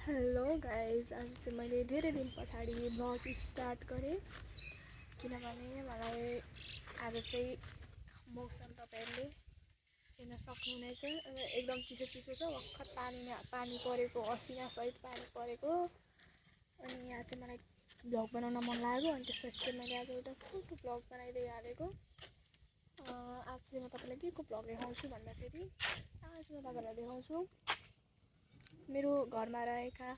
Hello guys, आज चाहिँ मैले धेरै दिन पछाडि भ्लग स्टार्ट गरेँ किनभने मलाई आज चाहिँ मौसम तपाईँहरूले हेर्न सक्नुहुनेछ। एकदम चिसो चिसो छ, भर्खर पानी परेको, असिनासहित पानी परेको। अनि यहाँ चाहिँ मलाई भ्लग बनाउन मन लाग्यो अनि त्यसपछि चाहिँ मैले आज एउटा छोटो भ्लग बनाइदिइ हालेको। आज चाहिँ म तपाईँलाई के को भ्लग देखाउँछु भन्दाखेरि आज म तपाईँलाई देखाउँछु मेरो घरमा रहेका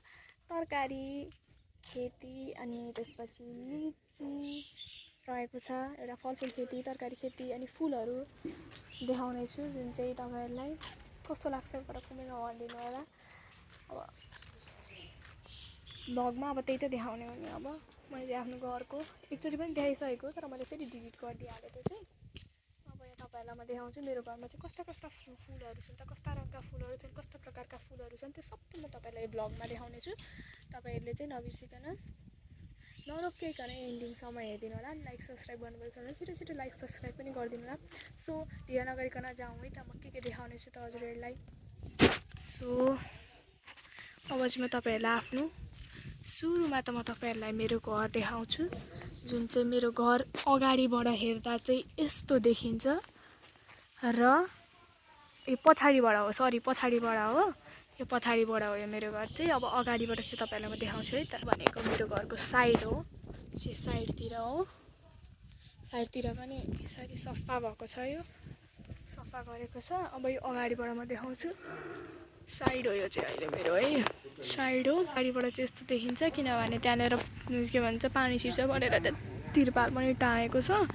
तरकारी, खेती अनि त्यसपछि लिची रहेको छ। एउटा फलफुल खेती, तरकारी खेती अनि फुलहरू देखाउने छु, जुन चाहिँ तपाईँहरूलाई कस्तो लाग्छ तर कमेन्टमा भनिदिनु होला। अब भ्लगमा अब त्यही त देखाउने हो नि। अब मैले आफ्नो घरको एकचोटि पनि देखाइसकेको, तर मैले फेरि डिलिट गरिदिइहालेँ त्यो चाहिँ। अब यहाँ तपाईँहरूलाई म देखाउँछु मेरो घरमा चाहिँ कस्ता कस्ता फुलहरू छन्, कस्ता रङका फुलहरू छन्, कस्ता प्रकारका फुलहरू छन्, त्यो सबै म तपाईँलाई भ्लगमा देखाउने छु। तपाईँहरूले चाहिँ नबिर्सिकन नरोकिकन एन्डिङसम्म हेरिदिनु होला। लाइक सब्सक्राइब गर्नुपर्छ भने छिटो छिटो लाइक सब्सक्राइब पनि गरिदिनु होला। सो ढिला नगरिकन जाउँ है त, म के देखाउने छु त हजुरहरूलाई। सो अब चाहिँ म तपाईँहरूलाई आफ्नो सुरुमा त म तपाईँहरूलाई मेरो घर देखाउँछु, जुन चाहिँ मेरो घर अगाडिबाट हेर्दा चाहिँ यस्तो देखिन्छ र यो पछाडिबाट हो, पछाडिबाट हो, यो पछाडिबाट हो यो मेरो घर चाहिँ। अब अगाडिबाट चाहिँ तपाईँलाई म देखाउँछु है त। भनेको मेरो घरको साइड हो, चाहिँ साइडतिर हो, साइडतिर पनि यसरी सफा भएको छ, यो सफा गरेको छ। अब यो अगाडिबाट म देखाउँछु, साइड हो यो चाहिँ अहिले मेरो है, साइड हो। अगाडिबाट चाहिँ यस्तो देखिन्छ किनभने त्यहाँनिर के भन्छ पानी छिर्छ भनेर तिरपाल पनि टाँगेको छ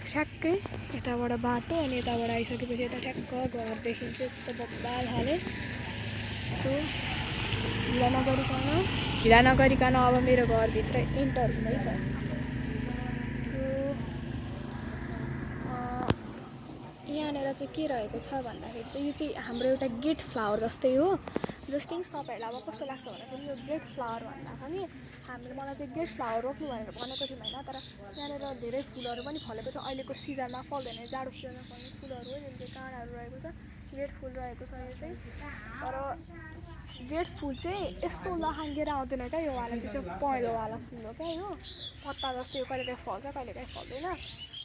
ठ्याक्कै यताबाट बाटो, अनि यताबाट आइसकेपछि यता ठ्याक्क घर देखिन्छ यस्तो बब्बाल हाले। सो ढिला नगरिकन अब मेरो घरभित्र इन्टर हुनु है त। सो यहाँनिर चाहिँ के रहेको छ भन्दाखेरि चाहिँ यो चाहिँ हाम्रो एउटा गेट फ्लावर जस्तै हो। जस्तै तपाईँहरूलाई अब कस्तो लाग्छ भन्दाखेरि यो गेट फ्लावर भन्दा पनि मलाई चाहिँ गेट फ्लावर रोप्नु भनेर भनेको थियौँ होइन, तर यहाँनिर धेरै फुलहरू पनि फलेको छ। अहिलेको सिजनमा फल्दैन, जाडो सिजनमा फल्ने फुलहरू हो, जुन चाहिँ काँडाहरू रहेको छ, गेट फुल रहेको छ यो चाहिँ। तर गेट फुल चाहिँ यस्तो लहाङ्गेर आउँदैन क्या, यो वाला चाहिँ पहेँलोवाला फुल हो क्या, यो पत्ता जस्तो यो कहिलेकाहीँ फल्छ कहिलेकाहीँ फल्दैन।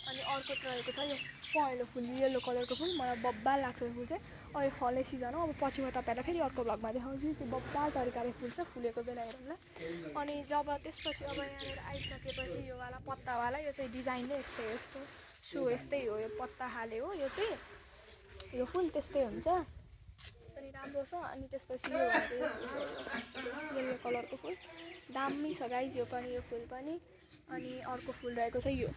अनि अर्को रहेको छ यो पहेँलो फुल, येल्लो कलरको फुल, मलाई बब्बाल लाग्छ यो फुल चाहिँ। अहिले फल्ने सिजन हो। अब पछि म तपाईँलाई फेरि अर्को भ्लगमा देखाउँछु, चाहिँ बब्बाल तरिकाले फुल्छ, फुलेको बेला हेर्नुलाई। अनि जब त्यसपछि अब यहाँनिर आइसकेपछि यो वाला पत्तावाला, यो चाहिँ डिजाइन नै यस्तै हो, यस्तो सो यस्तै हो, यो पत्ता हाले हो यो चाहिँ, यो फुल त्यस्तै हुन्छ पनि राम्रो छ। अनि त्यसपछि यो येल्लो कलरको फुल दामी छ गाइज, यो पनि, यो फुल पनि। अनि अर्को फुल रहेको छ यो,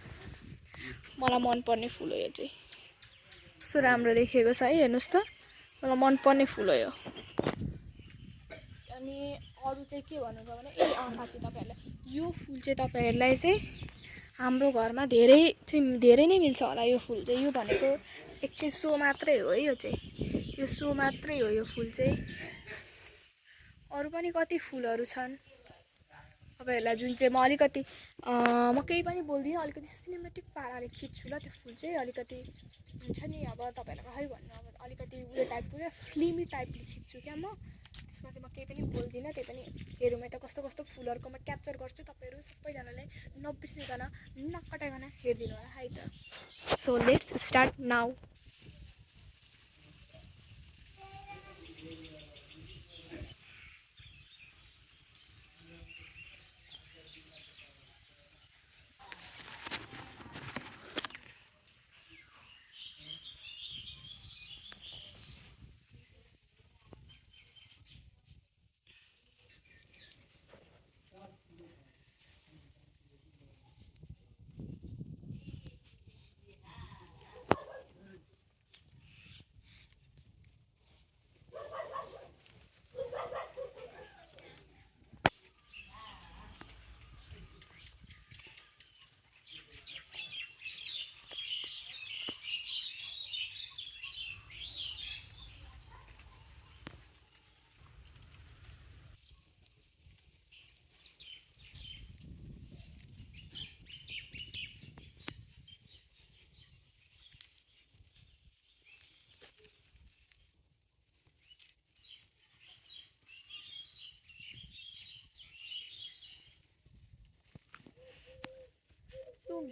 मलाई मनपर्ने फुल हो यो चाहिँ, कस्तो राम्रो देखिएको छ है, हेर्नुहोस् त, मलाई मनपर्ने फुल हो यो। अनि अरू चाहिँ के भन्नुभयो भने साँच्ची तपाईँहरूलाई यो फुल चाहिँ तपाईँहरूलाई चाहिँ हाम्रो घरमा धेरै नै मिल्छ होला। यो फुल चाहिँ, यो भनेको एकछिन सो मात्रै हो है, यो चाहिँ यो सो मात्रै हो यो फुल चाहिँ। अरू पनि कति फुलहरू छन् तपाईँहरूलाई, जुन चाहिँ म अलिकति म केही पनि बोल्दिनँ, अलिकति सिनेमेटिक पाराले खिच्छु ल त्यो फुल चाहिँ। अलिकति हुन्छ नि, अब तपाईँहरूलाई कसरी भन्नु, अब अलिकति उयो टाइपको क्या, फिल्मी टाइपले खिच्छु क्या म। त्यसमा चाहिँ म केही पनि बोल्दिनँ, त्यही पनि हेरौँ त कस्तो कस्तो फुलहरूको म क्याप्चर गर्छु। तपाईँहरू सबैजनाले नबिर्सिकन नकटाइकन हेरिदिनु होला है त। So let's start now.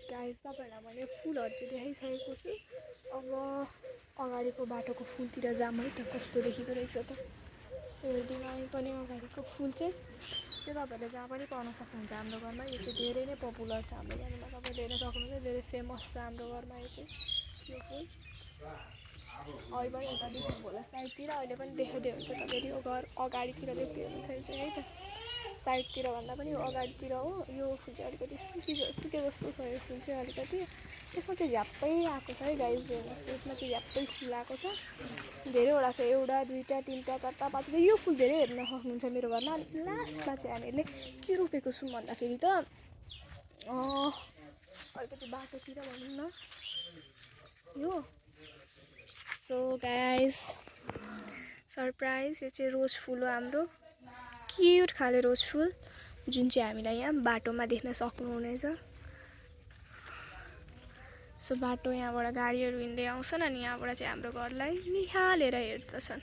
Guys तपाईँहरूलाई मैले फुलहरू चाहिँ देखाइसकेको छु। अब अगाडिको बाटोको फुलतिर जाऊँ है त, कस्तो देखिँदो रहेछ त। हेरिदिनु अनि पनि अगाडिको फुल चाहिँ त्यो तपाईँहरूले जहाँ पनि पाउन सक्नुहुन्छ हाम्रो घरमा। यो चाहिँ धेरै नै पपुलर छ हाम्रो घरमा, तपाईँले हेर्न सक्नुहुन्छ। धेरै फेमस छ हाम्रो घरमा यो चाहिँ, यो फुल। अहिले पनि यता देख्नु होला साइडतिर, अहिले पनि देखाइदियो हुन्छ तपाईँले। यो घर अगाडितिर देख्दै हुनुहुन्छ है त, साइडतिर भन्दा पनि यो अगाडितिर हो। यो फुल चाहिँ अलिकति सुके जस्तो छ यो फुल चाहिँ अलिकति। त्यसमा चाहिँ झ्याप्पै आएको छ है गाइस, हेर्नुहोस् यसमा चाहिँ झ्याप्पै फुल आएको छ। धेरैवटा छ, एउटा दुईवटा तिनवटा चारवटा पाँचवटा। यो फुल धेरै हेर्न सक्नुहुन्छ मेरो घरमा। अनि लास्टमा चाहिँ हामीहरूले के रोपेको छौँ भन्दाखेरि त अलिकति बाटोतिर भनौँ न यो। सो गाइस सरप्राइज, यो चाहिँ रोज फुल हो हाम्रो, क्युट खाले रोज फुल, जुन चाहिँ हामीलाई यहाँ बाटोमा देख्न सक्नुहुनेछ। सो बाटो यहाँबाट गाडीहरू हिँड्दै आउँछन् अनि यहाँबाट चाहिँ हाम्रो घरलाई निहालेर हेर्दछन्।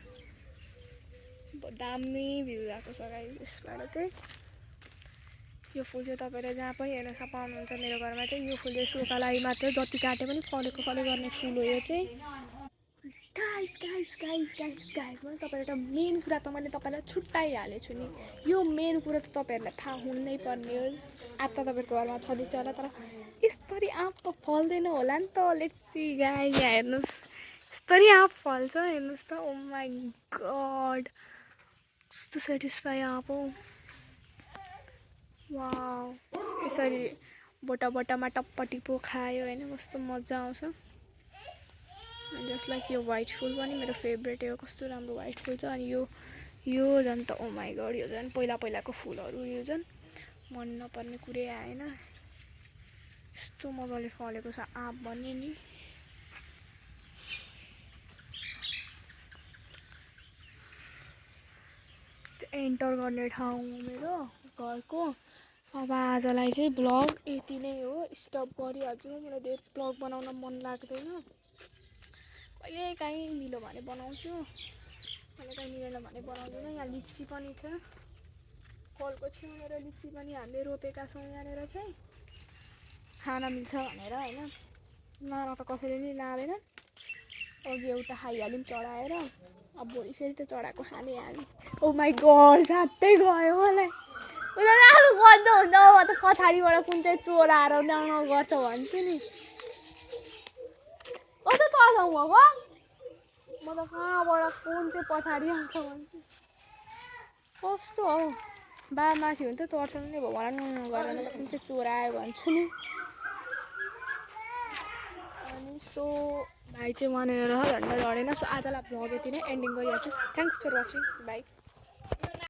दामी भ्यू आएको छ गाइस यसबाट चाहिँ। यो फुल चाहिँ तपाईँले जहाँ पनि हेर्न पाउनुहुन्छ मेरो घरमा चाहिँ। यो फुल चाहिँ सोका लागि मात्र, जति काटे पनि फलेको गर्ने फुल हो यो चाहिँ। Guys guys guys guys guys मैले तपाईँलाई एउटा मेन कुरा त मैले तपाईँलाई छुट्याइहालेको छु नि। यो मेन कुरा त तपाईँहरूलाई थाहा हुनै पर्ने हो। आँप त तपाईँको घरमा छँदैछ होला, तर यसरी आँप त फल्दैन होला नि त। लेट्स सी गाइस, यहाँ हेर्नुहोस् यसरी आँप फल्छ, हेर्नुहोस् त। ओ माई गड, कस्तो सेटिस्फाई आँप हो। वाउ, यसरी बोटामा टप्पटिपो खायो होइन, कस्तो मजा आउँछ। जस्ट लाइक यो वाइट फुल पनि मेरो फेभरेट हो, कस्तो राम्रो वाइट फुल छ। अनि यो झन् त ओ माई गड, यो झन् पहिलाको फुलहरू, यो झन् मन नपर्ने कुरै आएन। यस्तो मजाले फलेको छ आँप भन्ने नि। एन्टर गर्ने ठाउँ मेरो घरको। अब आजलाई चाहिँ ब्लग यति नै हो, स्टप गरिहाल्छु। मलाई धेरै ब्लग बनाउन मन लाग्दैन, कहिले काहीँ मिल्यो भने बनाउँछु, कहिले काहीँ मिलेन भने बनाउँदैन। यहाँ लिची पनि छ, कलको छेउनेर लिची पनि हामीले रोपेका छौँ यहाँनिर चाहिँ, खान मिल्छ भनेर होइन। लान त कसैले नि लाँदैन। अघि एउटा खाइहाल्यौँ चढाएर, अब भोलि फेरि त चढाएको खाने हामी। ओ माई गड, साथै गयो मलाई। उनीहरू गर्दा हुन्छ, म त पछाडिबाट कुन चाहिँ चोराएर ल्याउन गर्छ भन्छु नि। कस्तो तर्साउँ भएको, म त कहाँबाट कुन चाहिँ पछाडि आउँछ भन्छु। कस्तो हौ, बा माथि हुन्थ्यो तर्साउनु नै भयो मलाई गरेर, म त कुन चाहिँ चोरायो भन्छु नि। अनि सो भाइ चाहिँ वहाँनिर झन्डा लडेन। सो आजलाई भ्लग यति नै एन्डिङ गरिहाल्छु। Thanks for watching, by.